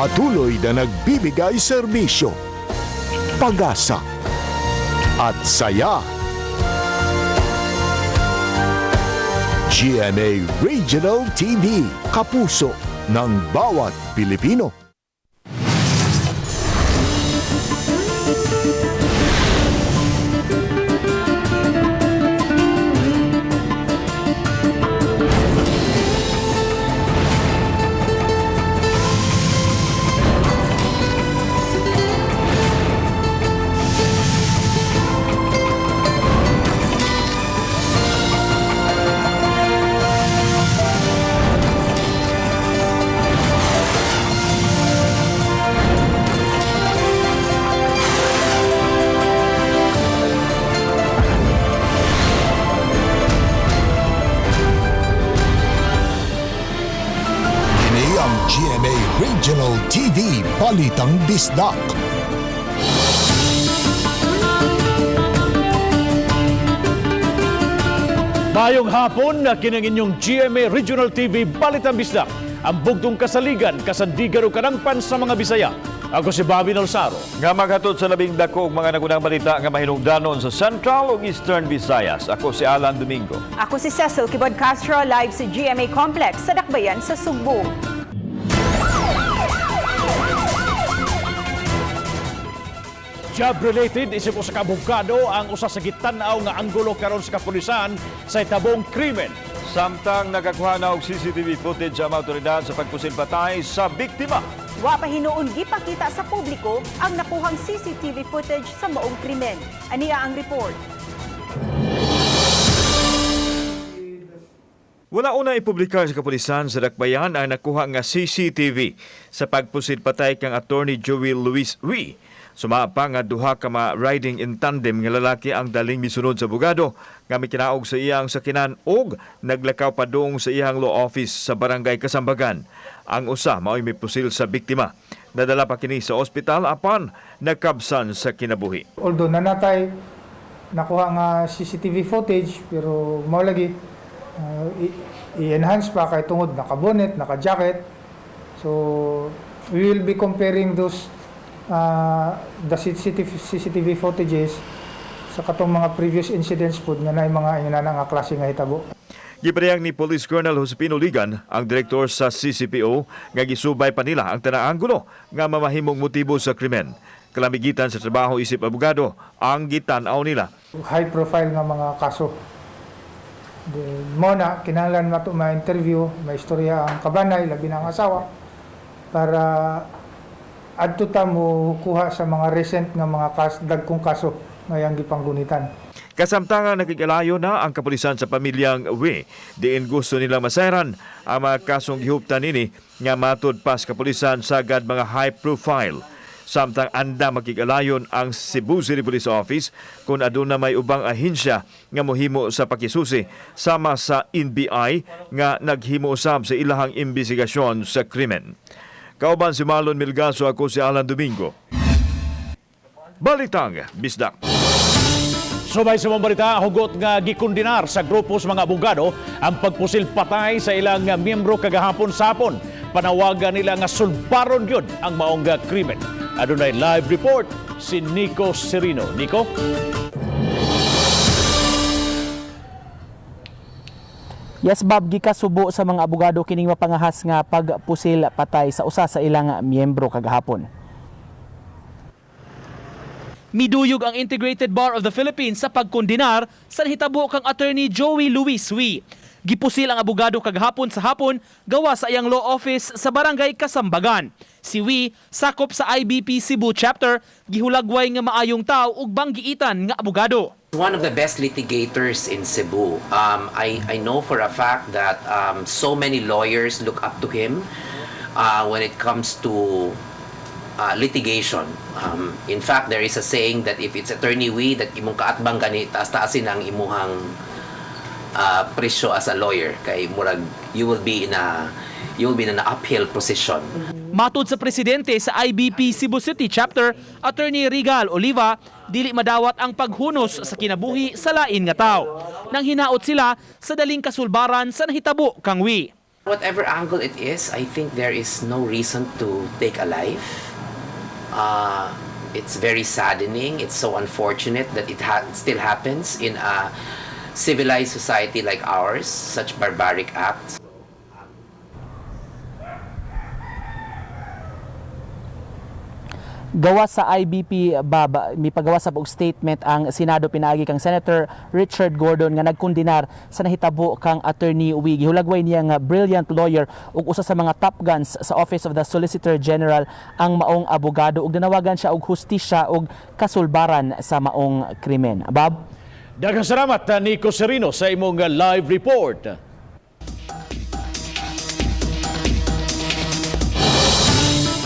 Patuloy na nagbibigay serbisyo, pag-asa at saya. GMA Regional TV, kapuso ng bawat Pilipino. Kini ang GMA Regional TV Balitang Bisdak. Mayong hapon na kinang inyong GMA Regional TV Balitang Bisdak. Ang bugtong kasaligan, kasandigan o kanangpan sa mga Bisaya. Ako si Bobby Nolsaro. Nga maghatod sa labing dako og mga nagunang balita nga mahinungdanon sa Central ug Eastern Visayas. Ako si Alan Domingo. Ako si Cecil Kibod Castro, live sa GMA Complex sa Dakbayan sa Sugbo. Job-related, isip ko sa kabugkado ang usa sa gitan-aw nga anggulo karon sa kapulisan sa itabong krimen. Samtang nakakuha na og CCTV footage ang mga otoridad sa pagpusil patay sa biktima. Wa pa hinuon gipakita sa publiko ang nakuhang CCTV footage sa maong krimen. Aniya ang report. Wala una ipublikar sa kapulisan sa Dakbayan ang nakuha nga CCTV sa pagpusil patay kang Attorney Joey Luis Wee. Sumapa nga duha ka mga riding in tandem nga lalaki ang daling misunod sa abogado nga mikinaog sa iyang sakinan og naglakaw padung sa iyang law office sa barangay Kasambagan. Ang usa mao'y mipusil sa biktima. Nadala pa kini sa ospital apan nakabsan sa kinabuhi. Although nanatay nakuha nga CCTV footage, pero mao lagi i-enhance pa kay tungod naka-bonnet, naka-jacket. So we will be comparing those the CCTV footages sa katong mga previous incidents pud nga naay mga inana nga klase nga hitabo. Giparehang ni Police Colonel Josepino Ligan, ang direktor sa CCPO, nga gisubay pa nila ang tanang anggulo nga mamahimong motibo sa krimen. Kalamigitan sa trabaho isip abogado ang gitan-aw nila. High profile nga mga kaso. Then, mo na kinahanglan nato ma-interview, ma-istorya ang kabanay, labi na ang asawa, para adto ta mo kuha sa mga recent nga mga dagkong kaso nga iyang gipanggunitan. Kasamtangan nakikalayo na ang kapulisan sa pamilyang We. Diin gusto nilang masayran ang mga kasong gihuptan nini nga matud pa sa kapulisan sagad mga high profile. Samtang anda makikalayon ang Cebu City Police Office kung aduna may ubang ahensya nga mohimo sa pakisusi sama sa NBI nga naghimo usab sa ilahang imbestigasyon sa krimen. Kauban si Marlon Milgaso, ako si Alan Domingo. Balitang Bisdak. Subay sa mga balita, hugot nga gikundinar sa grupo sa mga abogado ang pagpusil patay sa ilang miyembro kagahapon sa hapon. Panawagan nila nga sulbaron yun ang maong nga krimen. Adunay live report si Nico Serino. Nico? Yes, Bob, gikasubo sa mga abogado kining mapangahas nga pagpusil patay sa usa sa ilang miyembro kagahapon. Miduyog ang Integrated Bar of the Philippines sa pagkondenar sa nahitabo kang Attorney Joey Luis Wee. Gipusil ang abogado kagahapon sa hapon gawa sa iyang law office sa barangay Kasambagan. Si Wee sakop sa IBP Cebu chapter, gihulagway nga maayong tao ug banggiitan nga abogado. One of the best litigators in Cebu. I know for a fact that so many lawyers look up to him when it comes to litigation. In fact, there is a saying that if it's Attorney Wee, that imong kaatbang gani, taas-taasin ang imuhang presyo as a lawyer. Kay murag, you will be in an uphill position. Matod sa presidente sa IBP Cebu City Chapter, Attorney Regal Oliva, dili madawat ang paghunos sa kinabuhi sa lain nga tao. Nang hinaot sila sa daling kasulbaran sa nahitabo kang Wee. Whatever angle it is, I think there is no reason to take a life. It's very saddening. It's so unfortunate that it still happens in a civilized society like ours, such barbaric acts. Gawa sa IBP, Bob, mipagawa sa og statement ang Senado pinaagi kang Senator Richard Gordon nga nagkundinar sa nahitabo kang Attorney Uy. Gihulagway niya nga brilliant lawyer ug usa sa mga top guns sa Office of the Solicitor General ang maong abogado ug nanawagan siya og hustisya ug kasulbaran sa maong krimen. Bob? Daghang salamat, Nico Serino, sa imong live report.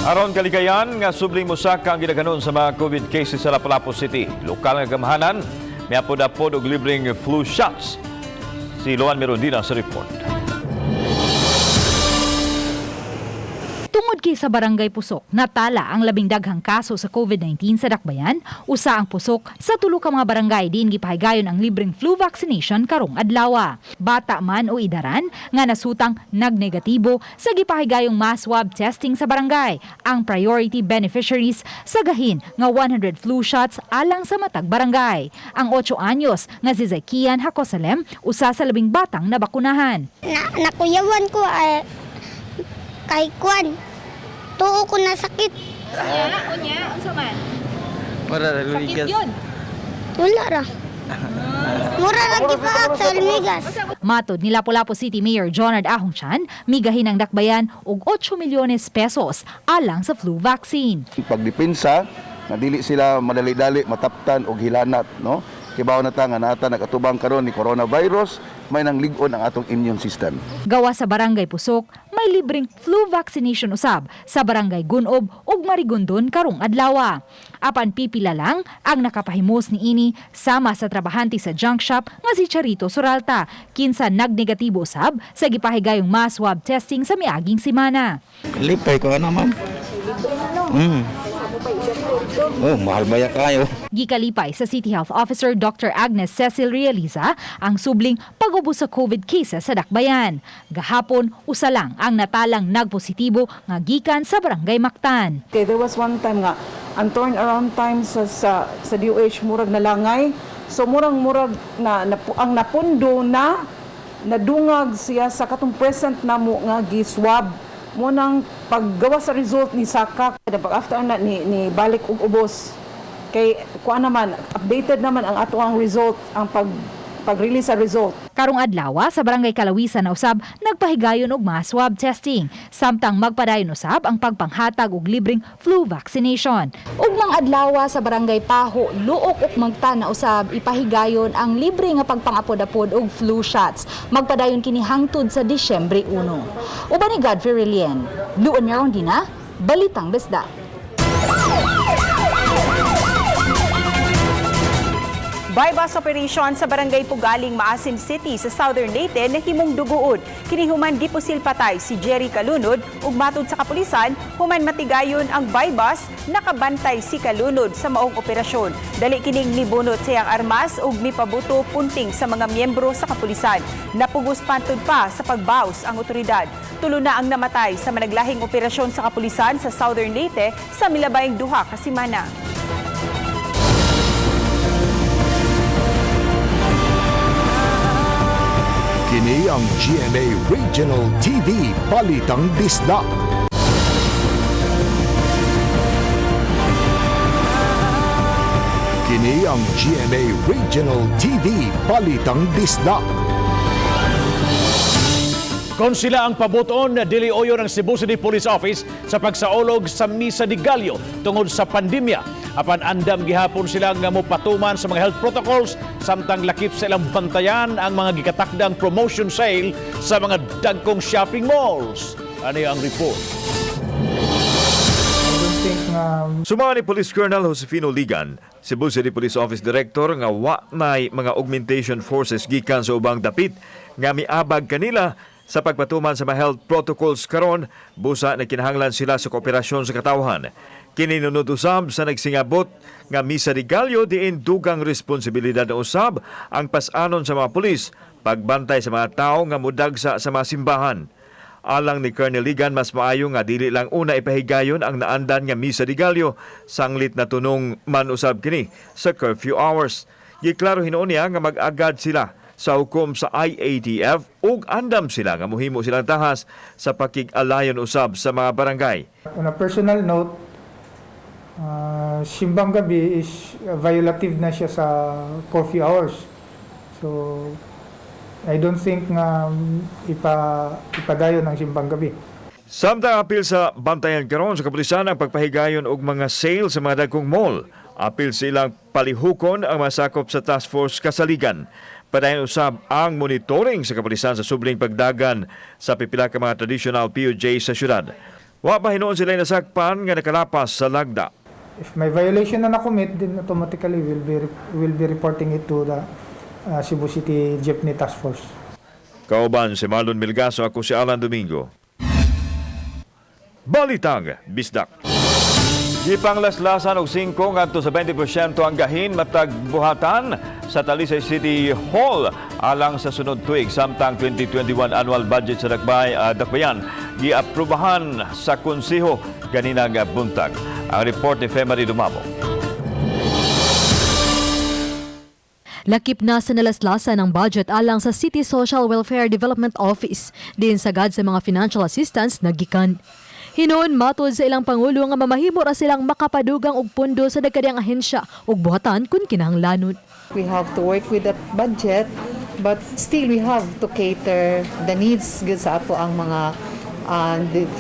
Aron kaligayan nga subling mosaka ang gidaghanon sa mga COVID cases sa Lapu-Lapu City. Lokal nga gamhanan, miapod-apod og libreng flu shots. Si Luan Mirondina sa report. Tungod kay sa Barangay Pusok, natala ang labing daghang kaso sa COVID-19 sa Dakbayan, usa ang Pusok sa tulo ka mga barangay diin gipahigayon ang libreng flu vaccination karong adlaw. Bata man o idaran nga nasutang nagnegatibo sa gipahigayong mass swab testing sa barangay, ang priority beneficiaries sa gahin nga 100 flu shots alang sa matag barangay. Ang 8 anyos nga si Zakian Hakosalem, usa sa labing batang nabakunahan. Nakuyawan ko ay kay kwan. Tuo ko na sakit. Unya, unsa man? Sakit yun. Wala ra. Mura ra gipaak sa Almigas. Matod ni Lapu-Lapu City Mayor Jonard Ahongchan, migahin ang Dakbayan og 8 milyones pesos alang sa flu vaccine. Pagdepensa nga dili sila madali-dali mataptan og hilanat, no? Kibaw na ta nga nata nakatubang karon ni coronavirus, may nang lig-on ang atong immune system. Gawa sa Barangay Pusok, may libreng flu vaccination usab sa Barangay Gunob ug Marigondon karong adlaw. Apan pipila lang ang nakapahimos niini sama sa trabahante sa junk shop nga si Charito Suralta, kinsa nagnegatibo usab sa gipahigayong mass swab testing sa miaging semana. Lipay ko ano, ma'am. Oh, mahal ba ya kayo? Gikalipay sa City Health Officer Dr. Agnes Cecil Realiza ang subling pag-ubos sa COVID cases sa Dakbayan. Gahapon, usa lang ang natalang nagpositibo nga gikan sa Barangay Mactan. Okay, there was one time nga ang turnaround time sa DOH murag nalangay. So murang murag na ang napundo na nadungag siya sa katong present namo nga gi-swab mo nang paggawa sa result ni saka pag after na ni balik og ubos kay kuan naman, updated naman ang ato ang result, ang pag-release sa result. Karong adlaw sa Barangay Kalawisan na usab nagpahigayon og mass swab testing samtang magpadayon usab ang pagpanghatag og libreng flu vaccination. Ugmang adlaw sa Barangay Paho, Luok ug Mactan na usab ipahigayon ang libre nga pagpangapod-apod og flu shots. Magpadayon kini hangtod sa Disyembre 1. Uban ni Godfrey Relien, Luan Merondina, Balitang Bisdak. Buy-bust operation sa Barangay Pugaling, Maasim City sa Southern Leyte nahimong duguon. Kini human gipusil patay si Jerry Kalunod ug matud sa kapulisan, human matigayon ang buy-bust, nakabantay si Kalunod sa maong operasyon. Dali kining nibunot sa iyang armas ug mipabuto punting sa mga miyembro sa kapulisan. Napugos pantod pa sa pagbaws ang otoridad. Tulo na ang namatay sa managlahing operasyon sa kapulisan sa Southern Leyte sa milabayng 2 ka semana. Kini ang GMA Regional TV Balitang Bisdak. Kini ang GMA Regional TV Balitang Bisdak. Kung sila ang pabuton, dili oyo ng Cebu City Police Office sa pagsaulog sa Misa de Gallo tungod sa pandemya. Apan andam gihapon sila nga mopatuman sa mga health protocols samtang lakip sa ilang bantayan ang mga gikatakdang promotion sale sa mga dagkong shopping malls. Ano ang report? I don't think nga Sumama ni Police Colonel Josefino Ligan, Cebu City Police Office Director, nga wa nay mga augmentation forces gikan sa ubang dapit nga miabag kanila sa pagpatuman sa mga health protocols karon busa na kinahanglan sila sa kooperasyon sa katawhan. Kini nunod usab sa nagsingabot nga Misa de Gallo diin dugang responsibilidad na usab ang pasanon sa mga pulis pagbantay sa mga tao nga mudagsa sa mga simbahan. Alang ni Colonel Ligan, mas maayo nga dili lang una ipahigayon ang naandan nga Misa de Gallo sanglit na tunong man usab kini sa curfew hours. Giklaro hinuon niya nga mag-agad sila sa hukom sa IATF ug andam sila nga mohimo silang tahas sa pakig-alayon usab sa mga barangay. On a personal note, simbang gabi is violative na siya sa curfew hours. So, I don't think nga ipadayon ang simbang gabi. Samtang apil sa bantayan karon sa kapulisan ang pagpahigayon og mga sale sa mga dagkong mall. Apil silang palihukon ang masakop sa task force kasaligan. Padayon usab ang monitoring sa kapulisan sa subling pagdagan sa pipila ka mga traditional PUJ sa syudad. Wa pa hinuon sila nasakpan nga nakalapas sa lagda. If may violation na na-commit, then automatically we'll be reporting it to the Cebu City Jeepney Task Force. Kauban si Marlon Milgaso, ako si Alan Domingo. Balitang Bisdak. Gipanglaslasan og 5 ngadto sa 20% ang gahin matag buhatan sa Talisay City Hall alang sa sunod tuig, samtang 2021 annual budget sa Dakbayan giaprobahan sa konseho ganinang buntag. Ang report ni Femary Dumabo. Lakip na sa nalaslasan ng budget alang sa City Social Welfare Development Office, diin sagad sa mga financial assistance nagikan. Hinuon matod sa ilang pangulo nga mamahimo ra silang makapadugang og pondo sa dagkadiyang ahensya ug buhatan kun kinahanglanon. We have to work with that budget, but still we have to cater the needs gyud sa ato ang mga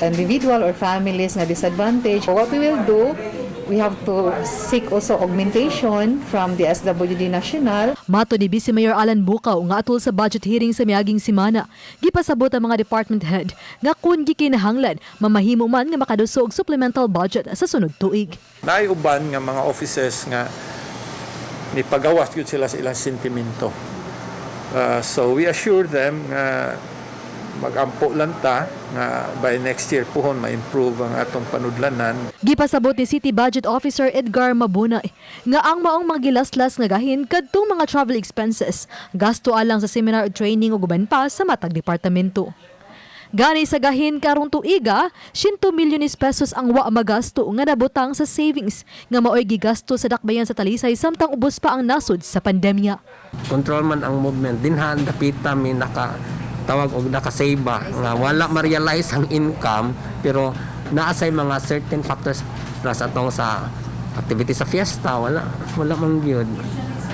individual or families na disadvantage. What we will do, we have to seek also augmentation from the SWD National. Matod ni Vice Mayor Alan Bukaw nga atol sa budget hearing sa miaging semana, gipasabot ang mga department head nga kun gikinahanglan, mamahimo man nga makaduso og supplemental budget sa sunod tuig. Naay uban nga mga offices nga nipagawas gyud sila sa ilang sentimento. So we assure them nga magampo lang ta nga by next year puhon ma-improve ang atong panudlanan. Gipasabot ni City Budget Officer Edgar Mabunay nga ang maong mga gilaslas nga gahin kadtong mga travel expenses, gasto alang sa seminar o training ug uban pa sa matag departamento. Gani sa gahin karong tuiga, 100 milyones pesos ang wa magasto nga nabutang sa savings nga maoy gigasto sa dakbayan sa Talisay samtang ubos pa ang nasod sa pandemya. Control man ang movement dinha, dapita mi naka tawag og nakasave nga wala ma-realize ang income, pero naa say mga certain factors plus atong sa activity sa fiesta, wala wala man gyud.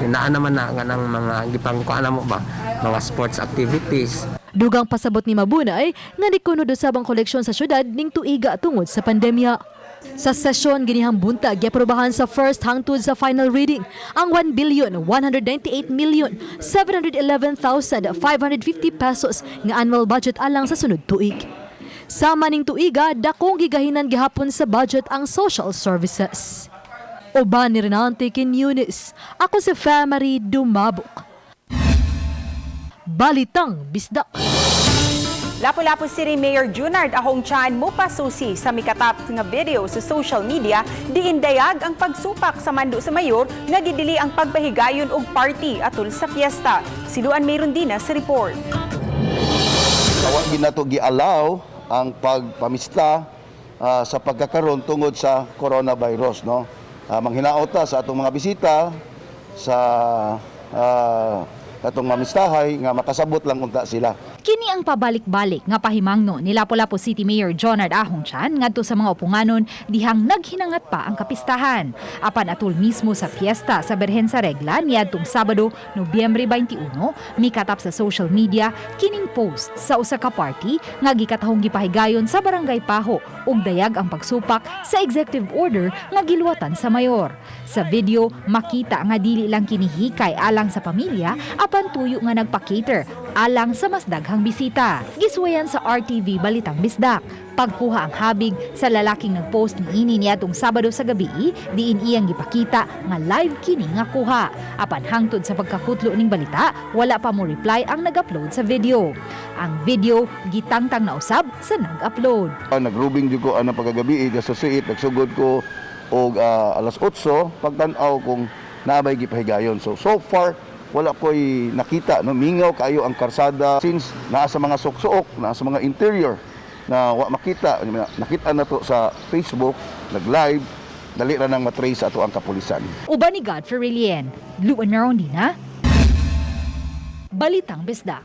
Naa naman na nga ng mga gipangkuan mo ba, mga sports activities. Dugang pasabot ni Mabunay nga nikunod usab ang koleksyon sa syudad ning tuiga tungod sa pandemya. Sa sesyon ganihang buntag, giaprobahan sa first hangtod sa final reading ang 1 billion 198 million 711,550 pesos nga annual budget alang sa sunod tuig. Sama ning tuiga, dakong gigahinan gihapon sa budget ang social services. Uban ni Renante Quiñones, ako si Famary Dumabok. Balitang Bisdak. Lapu-Lapu City Mayor Junard Ahong Chan mupasusi sa mikatap nga video sa social media diin dayag ang pagsupak sa mando sa mayor nga gidili ang pagpahigayon og party atol sa fiesta. Siluan mayroon din na sa report. Wa ginato gi-allow ang pagpamista sa pagkakaron tungod sa coronavirus, no. Manghinaot ta sa atong mga bisita sa atong mamistahay nga makasabot lang unta sila. Kini ang pabalik-balik nga pahimangno ni Lapu-Lapu City Mayor Jonard Ahong Chan ngadto sa mga upunganon dihang naghinangat pa ang kapistahan. Apan atul mismo sa fiesta sa Berhen sa Regla niadtong Sabado, Nobyembre 21, mikatap sa social media kining post sa usa ka party nga gikatahong gipahigayon sa Barangay Paho ug dayag ang pagsupak sa executive order nga giluwatan sa mayor. Sa video, makita nga dili lang kini hikay alang sa pamilya apan tuyo nga nagpa-cater alang sa mas daghang bisita. Gisuwayan sa RTV Balitang Bisdak. Pagkuha ang habig sa lalaking nagpost niini niadtong Sabado sa gabi, diin iyang gipakita nga live kini nga kuha. Apan hangtod sa pagkakutlo ning balita, wala pa mo reply ang nag-upload sa video. Ang video gitangtang na usab sa nag-upload. Nagrubing jud ko anang pagkagabi, just to see it, nagsugod ko og alas 8 pagtan-aw kung naabay gipahigayon. So far wala ko'y nakita, no, mingaw kayo ang karsada since naa sa mga suksuok, naa sa mga interior. nga wa makita, nakita na to sa Facebook, nag-live, dali ra nang matrace ato ang kapulisan. Uban ni Godfrey Relien, Luan Merondina, Balitang Bisdak.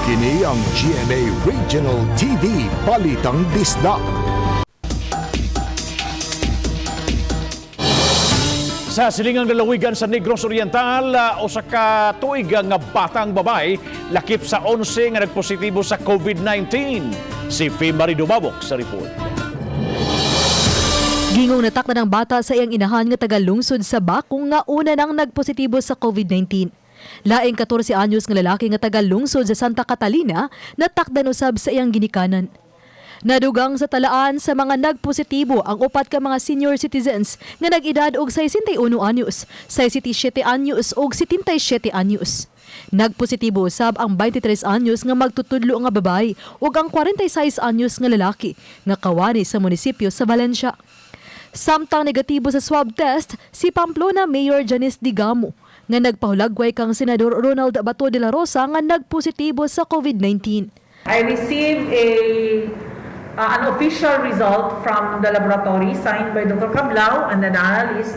Kini ang GMA Regional TV Balitang Bisdak. Sa silingang lalawigan sa Negros Oriental, usa ka tuig nga batang babae lakip sa 11 nga nagpositibo sa COVID-19. Si Fimari Dumabok sa report. Gingong natakda ng bata sa iyang inahan nga taga-lungsod sa Bakong nga una nang nagpositibo sa COVID-19. Laing 14 anyos nga lalaki nga taga-lungsod sa Santa Catalina natakdan usab sa iyang ginikanan. Nadugang sa talaan sa mga nagpositibo ang upat ka mga senior citizens nga nag-edad og 61 anyos, 67 anyos og 77 anyos. Nagpositibo usab ang 23 anyos nga magtutudlo nga babae ug ang 46 anyos nga lalaki nga kawani sa munisipyo sa Valencia. Samtang negatibo sa swab test si Pamplona Mayor Janice Digamo nga nagpahulagway kang Senador Ronald Bato de la Rosa nga nagpositibo sa COVID-19. I received a an official result from the laboratory signed by Dr. Cablao and an analyst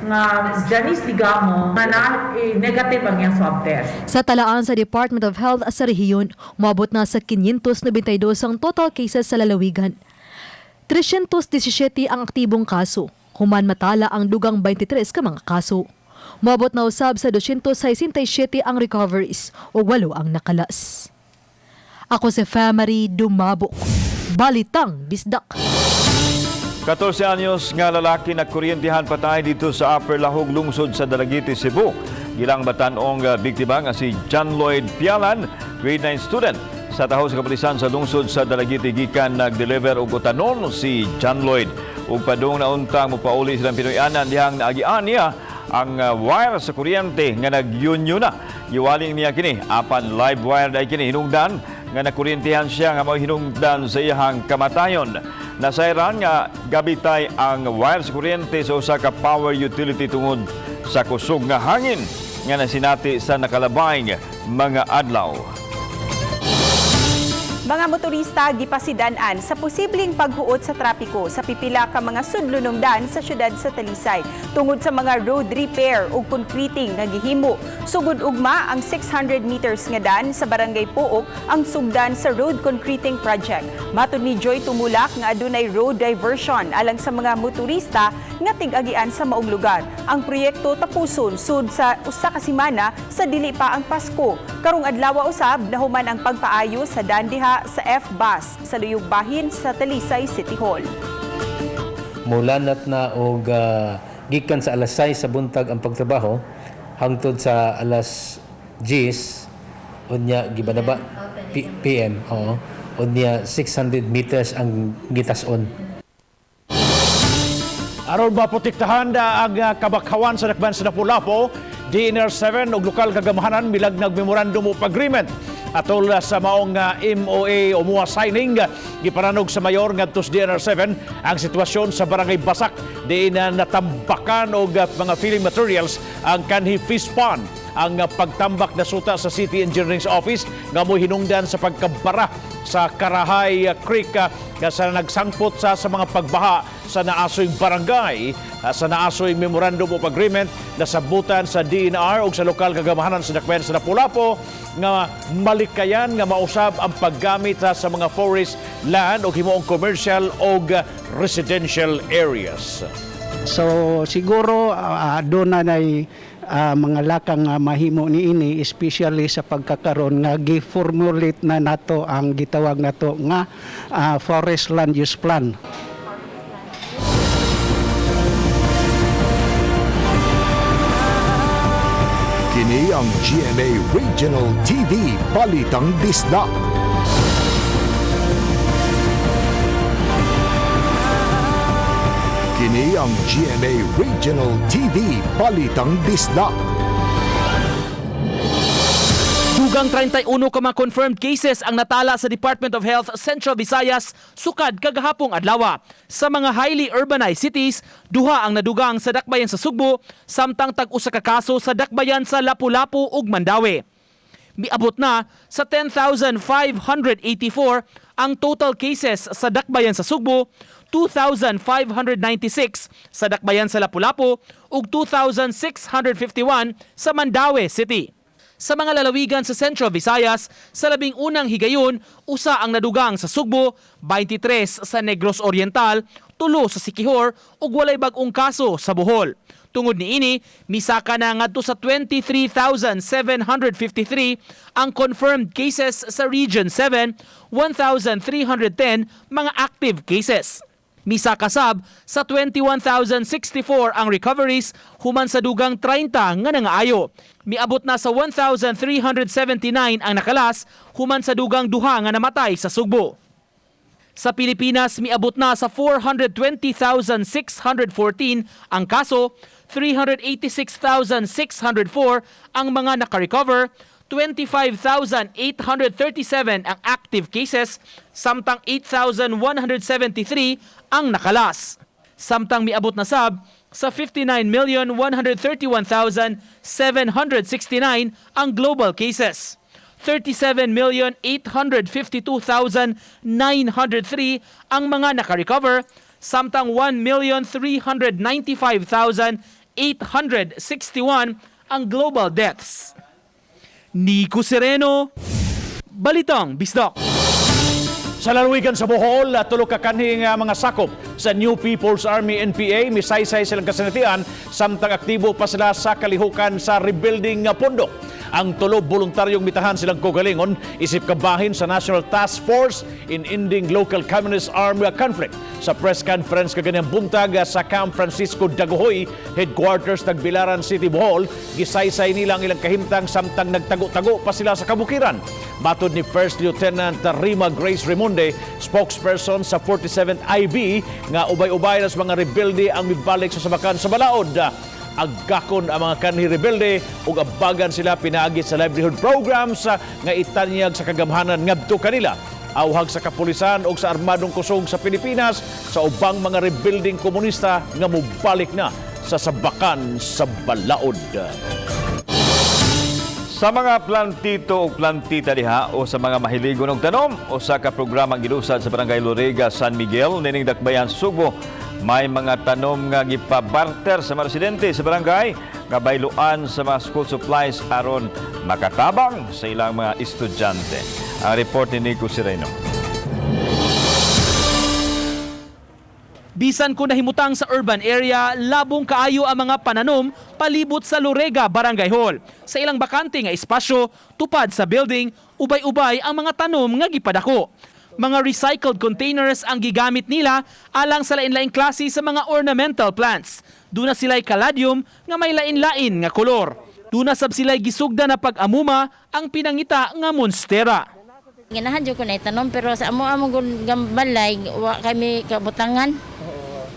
nga Janice Digamo nga na negative ang iyang swab test. Sa talaan sa Department of Health sa rehiyon, moabot na sa 592 ang total cases sa lalawigan. 317 ang aktibong kaso, human matala ang dugang 23 ka mga kaso. Moabot na usab sa 267 ang recoveries o 8 ang nakalas. Ako si Famary Dumabok. Balitang Bisdak. 14 anyos nga lalaki na kuryentihan patay dito sa Upper Lahug, lungsod sa Dalaguite, Cebu. Gilang batan-ong biktima nga si John Lloyd Pialan, grade 9 student. Sa taho sa kapulisan sa lungsod sa Dalaguite gikan nag-deliver og utanon si John Lloyd. Ug padung na untang mopauli silang Pinoy-anan dihang naagian niya ang wire sa kuryente nga nag-yunyo na. Giwaling niya kini apan live wire dai kini hinungdan nga nakuryentihan siya nga mao hinungdan sa iyahang kamatayon. Nasayran nga gabitay ang wire sa kuryente sa usa ka power utility tungod sa kusog nga hangin nga nasinati sa nakalabay mga adlaw. Mga motorista gipasidan-an sa posibleng paghuot sa trapiko sa pipila ka mga sudlunong sa syudad sa Talisay tungod sa mga road repair ug concreting nga gihimo. Sugod ugma ang 600 meters nga dan sa Barangay Pook ang sugdan sa road concreting project. Matud ni Joy Tumulak nga adunay road diversion alang sa mga motorista nga tig-agian sa maong lugar. Ang proyekto tapuson sud sa usa ka semana sa dili pa ang Pasko. Karong adlaw usab nahuman ang pagpaayo sa dan diha sa F-Bus sa Luyog Bahin sa Talisay City Hall. Mulanat na og gikan sa alas 6 sa buntag ang pagtrabaho hangtod sa alas 10 unya gibanaba PM, oo, unya 600 meters ang gitas-on. Aron maprotektahan na ang kabakhawan sa dakban sa Lapu-Lapu, DNR 7 ug lokal kagamahanan milagnag Memorandum of Agreement. Atol sa maong MOA o MOA signing, gipananog sa mayor ngadto sa DNR 7 ang sitwasyon sa Barangay Basak diin na natambakan og mga filling materials ang Kanhi Fish Pond. Ang pagtambak na suta sa City Engineering's Office nga mo hinungdan sa pagkabara sa Karahay Creek nga sa nagsangpot sa mga pagbaha sa naasoy barangay. Sa naasoy Memorandum of Agreement nasabutan sa DNR ug sa lokal kagamahanan sa dakbayan sa Lapu-Lapu nga malikayan nga mausab ang paggamit sa mga forest land o himuong commercial o residential areas. So siguro doon na nay mga lakang nga mahimo niini, especially sa pagkakaron nga gi-formulate na nato ang gitawag nato nga forest land use plan. Kini ang GMA Regional TV Balitang Bisdak. Kini ang GMA Regional TV Balitang Bisdak. Dugang 31 ka mga confirmed cases ang natala sa Department of Health Central Visayas sukad kagahapong adlaw. Sa mga highly urbanized cities, duha ang nadugang sa dakbayan sa Sugbo, samtang tag-usa ka kaso sa dakbayan sa Lapu-Lapu ug Mandaue. Miabot na sa 10,584 ang total cases sa dakbayan sa Sugbo, 2,596 sa dakbayan sa Lapu-Lapu ug 2,651 sa Mandaue City. Sa mga lalawigan sa Central Visayas, sa 11 higayon, 1 ang nadugang sa Sugbo, 23 sa Negros Oriental, 3 sa Siquijor ug walay bag-ong kaso sa Bohol. Tungod niini, misaka na ngadto sa 23,753 ang confirmed cases sa Region 7, 1,310 mga active cases. Misaka sab sa 21,064 ang recoveries human sa dugang 30 nga nangaayo. Miabot na sa 1,379 ang nakalas human sa dugang 2 nga namatay sa Sugbo. Sa Pilipinas, miabot na sa 420,614 ang kaso, 386,604 ang mga nakarecover, 25,837 ang active cases, samtang 8,173 ang nakalas. Samtang miabot na sab sa 59,131,769 ang global cases. 37,852,903 ang mga nakarecover, samtang 1,395,861 ang global deaths. Nico Sereno, Balitang Bisdak. Sa lalawigan sa Bohol, 3 ka kanhing mga sakop sa New People's Army NPA misaysay silang kasinatian samtang aktibo pa sila sa kalihukan sa rebuilding pondo. Ang 3 voluntaryong mitahan silang kogalingon isip kabahin sa National Task Force in Ending Local Communist Armed Conflict. Sa press conference kaganyang buntag sa Camp Francisco Dagohoy, headquarters Tagbilaran City, Bohol, gisaysay nila ang ilang kahimtang samtang nagtago-tago pa sila sa kabukiran. Matod ni First Lieutenant Rima Grace Raimonde, spokesperson sa 47th IB, nga ubay-ubay na sa mga rebelde ang mibalik sa sabakan sa balaod. Aggakon ang mga kanhi rebelde ug abagan sila pinaagi sa livelihood programs nga itanyag sa kagamhanan ngadto kanila. Awhag sa kapulisan ug sa armadong kusog sa Pilipinas sa ubang mga rebuilding komunista nga mobalik na sa sabakan sa balaod. Sa mga plantito o plantita diha o sa mga mahiligon og tanom, usa ka programa ang gilusad sa Barangay Lorega, San Miguel, nining Dakbayan, Sugbo. May mga tanom nga gipabarter sa mga residente sa barangay nga bayluan sa mga school supplies aron makatabang sa ilang mga estudyante. Ang report ni Nico Sereno. Bisan kung nahimutang sa urban area, labong kaayo ang mga pananom palibot sa Lorega Barangay Hall. Sa ilang bakante nga espasyo, tupad sa building, ubay-ubay ang mga tanom nga gipadako. Mga recycled containers ang gigamit nila alang sa lain-laing klase sa mga ornamental plants. Duna sila'y caladium nga may lain-lain nga kolor. Duna sab sila'y gisugda na pag-amuma ang pinangita nga monstera. Ganahan jud ko na itanom pero sa amo among balay wa kami kabutangan.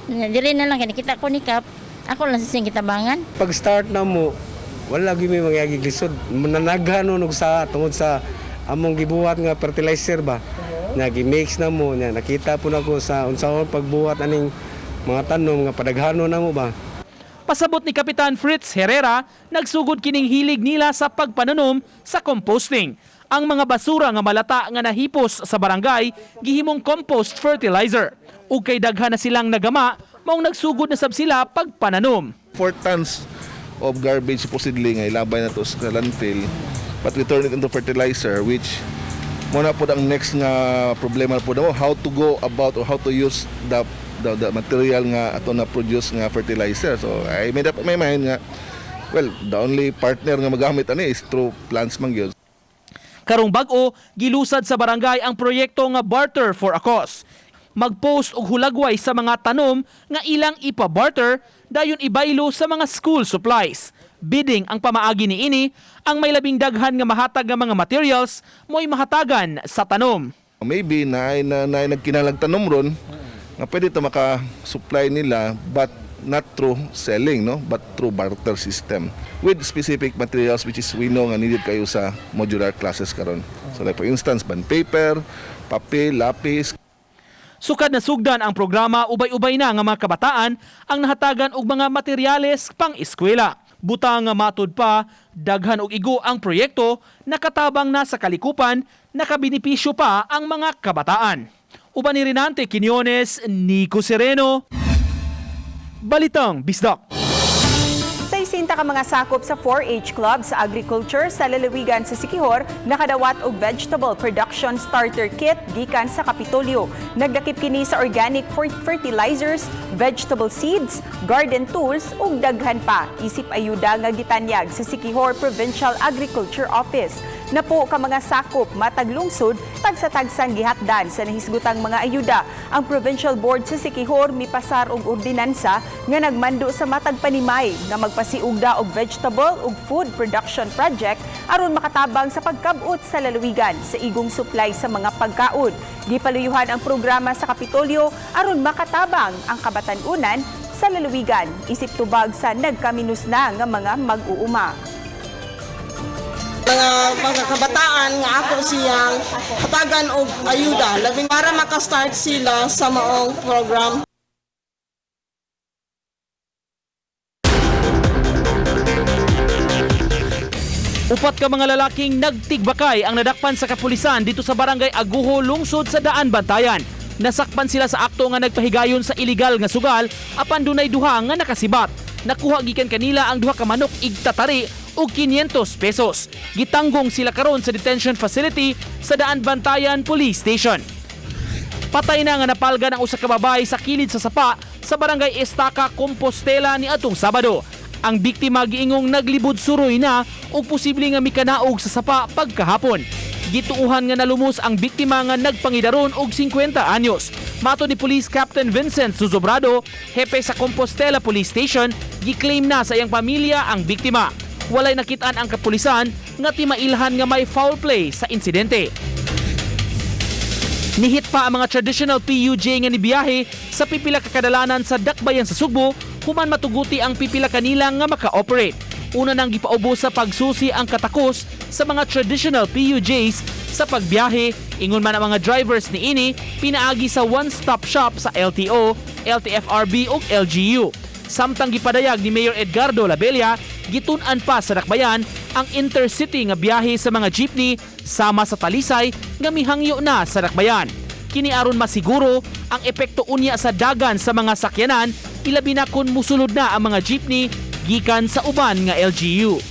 Dili na lang kay nakita ko ni Kap, ako lang sa siyang kitabangan. Pag start na mo, wala gyud may mangyagi lisod. Mananaghan og sa tungod sa among gibuhat nga fertilizer ba. Nga gi-mix na mo, nya nakita po nako sa unsaon pagbuhat aning mga tanom nga padaghano na mo ba. Pasabot ni Kapitan Fritz Herrera, nagsugod kining hilig nila sa pagpananom sa composting. Ang mga basura nga malata nga nahipos sa barangay gihimong compost fertilizer. Ug kay daghan na silang nagama, maong nagsugod na sab sila pagpananom. 4 tons of garbage supposedly nga ilabay na to sa landfill, but we turn it into fertilizer, which mo na po ang next nga problema po mo, how to go about or how to use the material nga ato na produce nga fertilizer. So I made up my mind nga, well, the only partner nga magamit ani is through plants man gyud. Karong bag-o, gilusad sa barangay ang proyekto nga Barter for a Cause. Magpost og hulagway sa mga tanom nga ilang ipa-barter dayon ibaylo sa mga school supplies. Bidding ang pamaagi niini, ang may labing daghan nga mahatag nga mga materials mo'y mahatagan sa tanom. Maybe na nagkinalag tanom ron nga pwede ta maka-supply nila, but not through selling, no, but through barter system with specific materials which is we know nga needed kayo sa modular classes karon. So like for instance, bond paper, papel, lapis. Sukad na sugdan ang programa, ubay-ubay na nga mga kabataan ang nahatagan og mga materyales pang eskwela. Butang nga matud pa, daghan og igo ang proyekto, nakatabang na sa kalikupan, nakabenepisyo pa ang mga kabataan. Uban ni Renante Quiñones, Nico Sereno, Balitang Bisdak. 60 ka mga sakop sa 4-H Club sa Agriculture sa lalawigan sa Siquijor nakadawat og vegetable production starter kit gikan sa Kapitolyo. Nagdakip kini sa organic fertilizers, vegetable seeds, garden tools ug daghan pa isip ayuda nga gitanyag sa Siquijor Provincial Agriculture Office. Napo ka mga sakop matag lungsod tagsa-tagsang gihatdan sa nahisgutang mga ayuda. Ang Provincial Board sa Siquijor mipasar og ordinansa nga nagmando sa matag panimay nga magpasiugda og vegetable ug food production project aron makatabang sa pagkab-ot sa lalawigan sa igong supply sa mga pagkaon. Gipaluyuhan ang programa sa Kapitolyo aron makatabang ang kabatan-unan sa lalawigan isip tubag sa nagkaminus na nga mga mag-uuma. Mga kabataan nga ako siyang hatagan og ayuda labi para makastart sila sa maong program. Upat ka mga lalaking nagtigbakay ang nadakpan sa kapulisan dito sa barangay Aguho, lungsod sa Daan Bantayan. Nasakpan sila sa akto nga nagpahigayon sa iligal nga sugal apan dunay duha nga nakasibat. Nakuha gikan kanila ang duha ka manok igtatari og 500 pesos. Gitanggong sila karon sa detention facility sa Daan Bantayan Police Station. Patay na nga napalga ng usa ka babae sa kilid sa sapa sa barangay Estaca, Compostela ni atong Sabado. Ang biktima giingong naglibod suroy na ug posible nga mikanaog sa sapa pagkahapon. Gituuhan nga nalumos ang biktima nga nagpangidaron og 50 anyos. Mato ni Police Captain Vincent Suzobrado, hepe sa Compostela Police Station, giklaim na sa iyang pamilya ang biktima. Walay nakitaan ang kapulisan nga timailhan nga may foul play sa insidente. Nihit pa ang mga traditional PUJ nga nibiyahe sa pipila ka kadalanan sa dakbayan sa Sugbo human matuguti ang pipila kanila nga maka-operate. Una nang gipaubos sa pagsusi ang katakos sa mga traditional PUJs sa pagbiyahe, ingon man ang mga drivers niini pinaagi sa one-stop shop sa LTO, LTFRB ug LGU. Samtang gipadayag ni Mayor Edgardo Labella, gitun-an pa sa dakbayan ang intercity nga biyahe sa mga jeepney sama sa Talisay nga mihangyo na sa dakbayan. Kini aron masiguro ang epekto unya sa dagan sa mga sakyanan, ilabi na kun musulod na ang mga jeepney gikan sa uban nga LGU.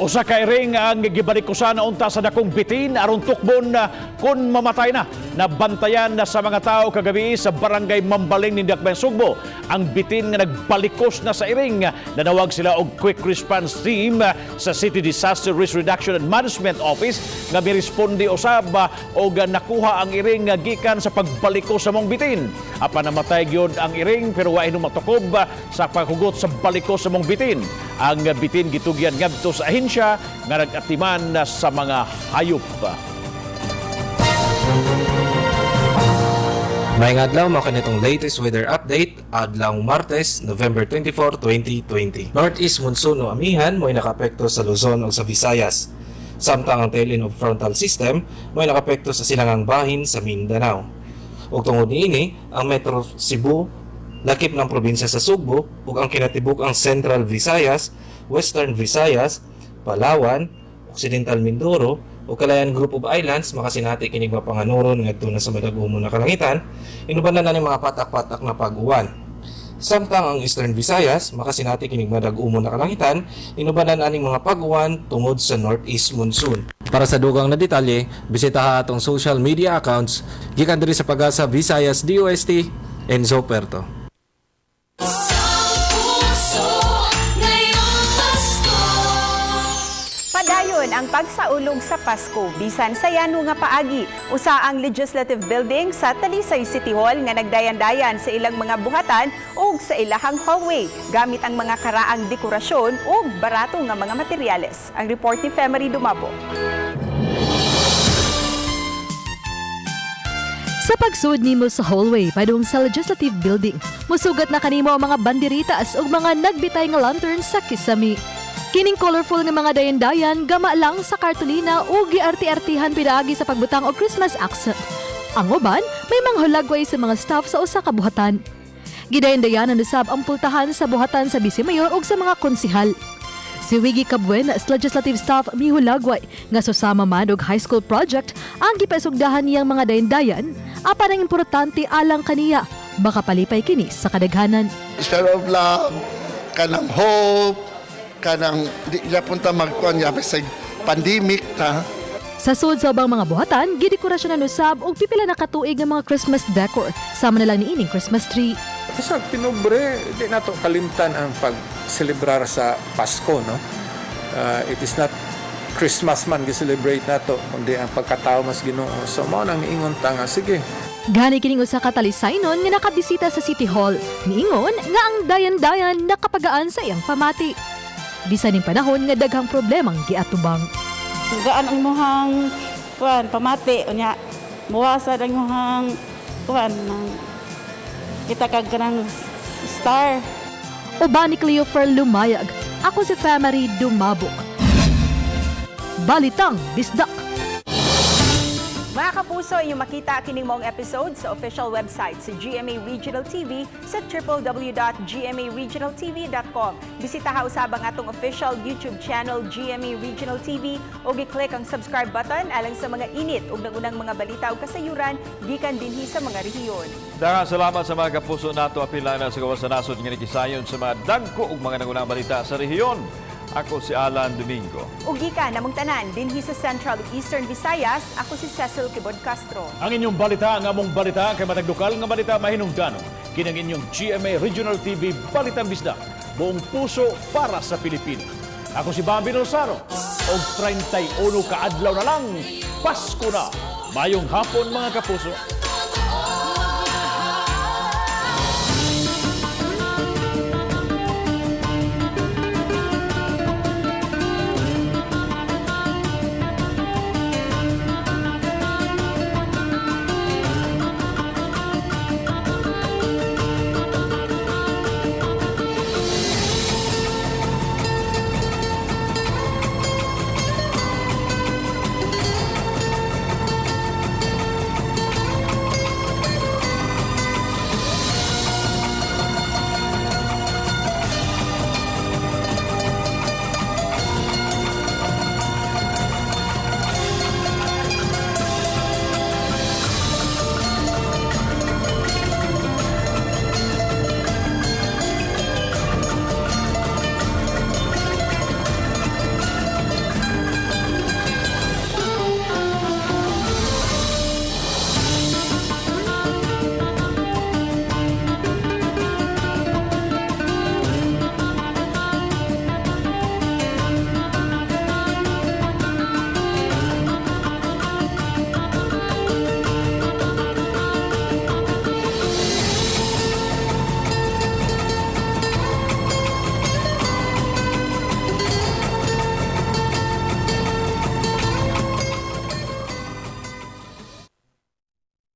Usa ka iring ang gibalikusan na unta sa dakong bitin aron tukbon na kun mamatay na. Nabantayan na sa mga tao kagabi sa barangay Mambaling ni Dakbayan Sugbo. Ang bitin nga nagbalikos na sa iring, nanawag sila og quick response team sa City Disaster Risk Reduction and Management Office nga miresponde usab og nakuha ang iring gikan sa pagbalikos sa mong bitin. Apan namatay gyud ang iring pero wa hinuon matukob sa paghugot sa balikos sa mong bitin. Ang bitin gitugyan ngadto sa ahensya nga nag-atiman sa mga hayop. Maayong adlaw mao kanitong latest weather update adlaw Martes, November 24, 2020. Northeast monsoon o amihan mo'y nakaapekto sa Luzon ug sa Visayas. Samtang ang tail end of frontal system mo'y nakaapekto sa silangang bahin sa Mindanao. Ug tungod niini, ang Metro Cebu, lakip ng probinsya sa Sugbo ug ang kinatibuk-ang Central Visayas, Western Visayas, Palawan, Occidental Mindoro ug Kalayaan Group of Islands makasinati kinig mapanganuron ngadto na sa madag-umon na kalangitan, inubanan na ning mga patak-patak na pag-uwan. Samtang ang Eastern Visayas makasinati kinig madag-umon na kalangitan, inubanan aning mga pag-uwan tungod sa northeast monsoon. Para sa dugang na detalye, bisitaha atong social media accounts gikan diri sa Pagasa Visayas DOST, Enzo Puerto. Padayon ang pagsaulog sa Pasko bisan sa yano nga paagi. Usa ang Legislative Building sa Talisay City Hall nga nagdayan-dayan sa ilang mga buhatan ug sa ilahang hallway gamit ang mga karaang dekorasyon ug barato nga mga materyales. Ang report ni Femery Dumabo. Sa pagsud nimo sa hallway padung sa Legislative Building, musugat na kanimo ang mga banderitas ug mga nagbitay nga lanterns sa kisami. Kining colorful nga mga dayan-dayan gama lang sa kartulina ug giarti-artihan pinaagi sa pagbutang og Christmas accent. Ang uban may mga hulagway sa mga staff sa usa ka buhatan. Gidayan-dayanan usab ang pultahan sa buhatan sa Vice Mayor ug sa mga konsihal. Si Wiggy Cabuenas, legislative staff, mihulagway nga susama man og high school project ang gipaisugdahan niyang mga dayan-dayan, apan ang importante alang kaniya, makapalipay kini sa kadaghanan. Share of love, kanang hope, kanang di gyapon ta magkuan ya bisag pandemic ta. Sa sud sa ubang mga buhatan, gidekorasyonan usab og pipila na katuig nga mga Christmas decor, sama na lang niining Christmas tree. Bisag pinobre, di nato kalimtan ang pagselebrar sa Pasko, no? It is not Christmas man gi-celebrate nato, kundi ang pagkatao mas Ginoo. So mao nang niingon ta nga sige. Gani kining usa ka talisaynon nga nakabisita sa City Hall. Niingon nga ang dayan-dayan nakapagaan sa iyang pamati. Bisan ning panahon nga daghang problemang giatubang. Gaan ang imuhang kuan pamati, unya muwasad ang imuhang kuan nang kita kag kanang star. Uban ni Cleofer Lumayag. Ako si Famary Dumabok. Balitang Bisdak. Mga kapuso, inyong makita kining maong episode sa official website sa GMA Regional TV sa www.gmaregionaltv.com. Bisitaha usab ang atong official YouTube channel GMA Regional TV ug i-click ang subscribe button alang sa mga init ug nagunang mga balita ug kasayuran gikan dinhi sa mga rehiyon. Daghang salamat sa mga kapuso nato, apil na sa gawas sa nasod nga nikisayon sa mga dagko ug mga nangunang balita sa rehiyon. Ako si Alan Domingo. Ug gikan namong tanan dinhi sa Central ug Eastern Visayas, ako si Cecil Kibod Castro. Ang inyong balita, ang among balita, kay matag lokal nga balita mahinungdanon. Kinang inyong GMA Regional TV Balitang Bisdak. Buong puso para sa Pilipino. Ako si Bambi Rosaro. Og 31 ka adlaw na lang, Pasko na. Mayong hapon, mga kapuso.